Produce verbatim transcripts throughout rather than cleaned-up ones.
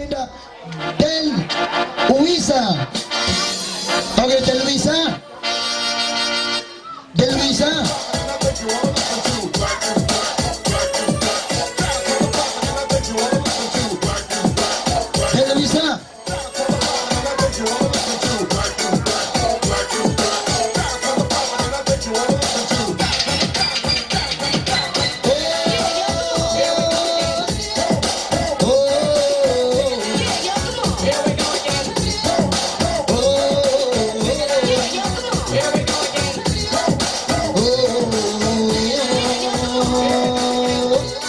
Del Luisa. Okay, Del Luisa. Del Luisa. Del Luisa.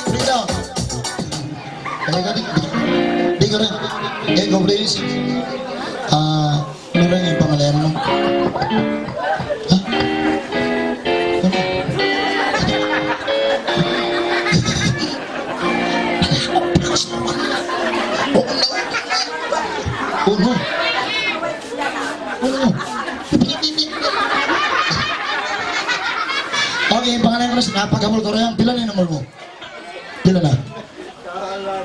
Bring down. Di' ka rin. Di' ka rin. Eh, go, please. Ah, Unu in pangalayan mu? Ha? Unu? Unu? Unu? Okay, in pangalayan ku na, pagkabul ku yan, pila na in umul mu? Pila na?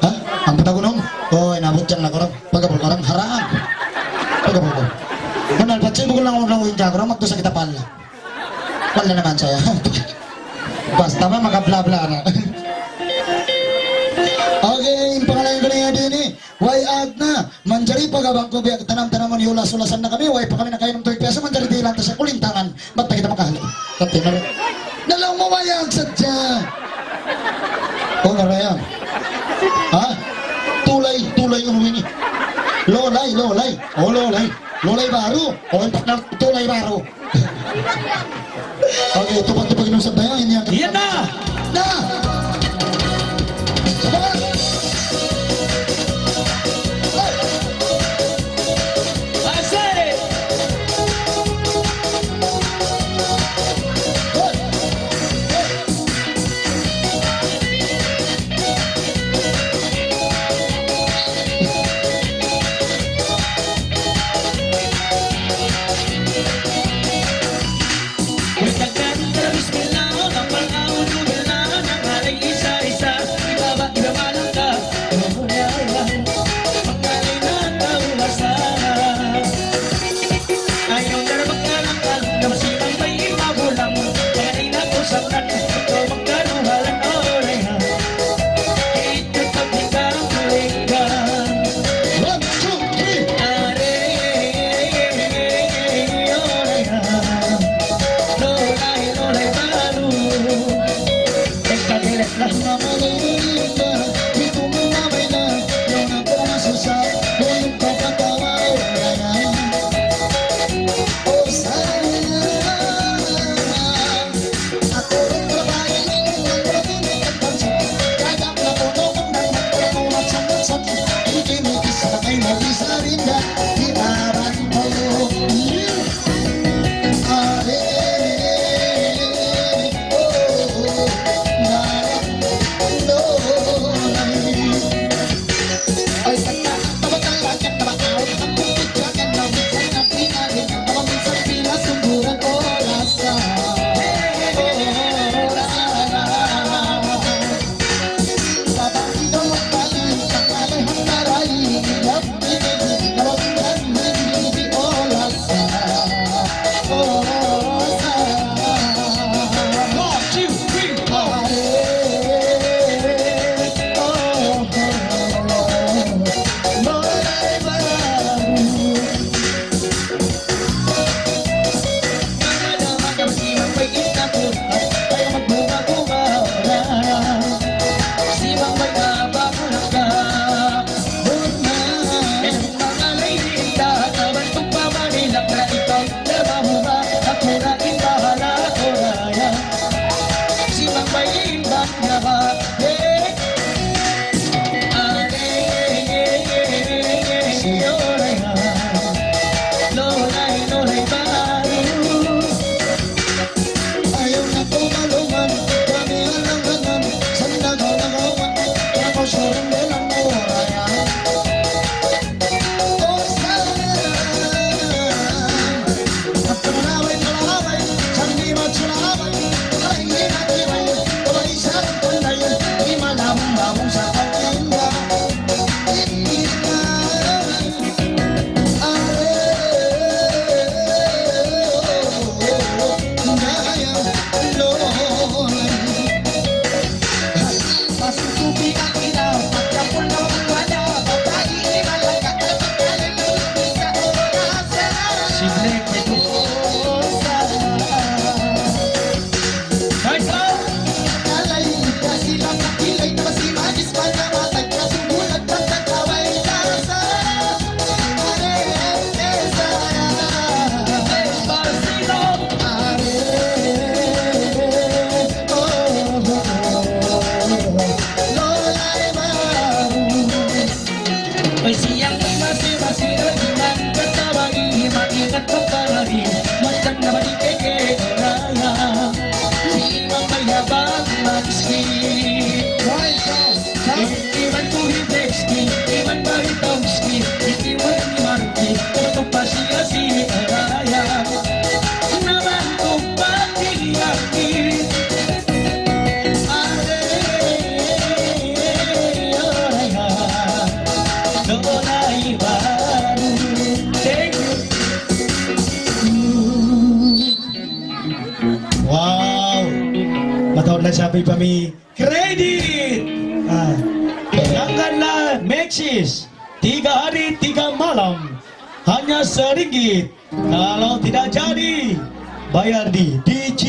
Ha? Ampat aku nung? Oh, inabut yan na kurang. Pagkabul kurang, haram. Pagkabul kurang. Manal, patsi bukun lang orang wing ka kurang, magdusa kita pala. Wala' naman siya. Basta ba, makabla-bla na. Okay, in pangalayan ku na yan ini. Way ag na, manjari pagabang ku biya' tanam-tanamun, iyulas-ulasan na kami, way pa kami nakainum tubig piyasa, manjari dihilan ta sa kulintangan, bat na kita makahalap. Kati na rin. Na laung mu way ag sadja. O, na ra yan. Ha? Tulay, tulay unu ini. Lolay, lolay. O, lolay. Lolay baru. O, in pagka tulay baru. Okay, tupag-tupag in usab tayo, ini ang... Yan na! Na! Sabar! Hey! Asik! Hey! Hey! One, two, three. Maingat kaw pa di', macam na ba di' keke raya? Di' mapayabag maski. Why so? Sa- Iman tuhi besti, iman bari tauski, iman marti, untuk pasi-asi raya. Naman kung pati-aki. Thank you. Wow! Mataud na siya, pa mi credit! Ah. Hangkan na Maxis, tiga hari, tiga malam, hanya seringgit. Kalau tidak jadi, bayar di D C.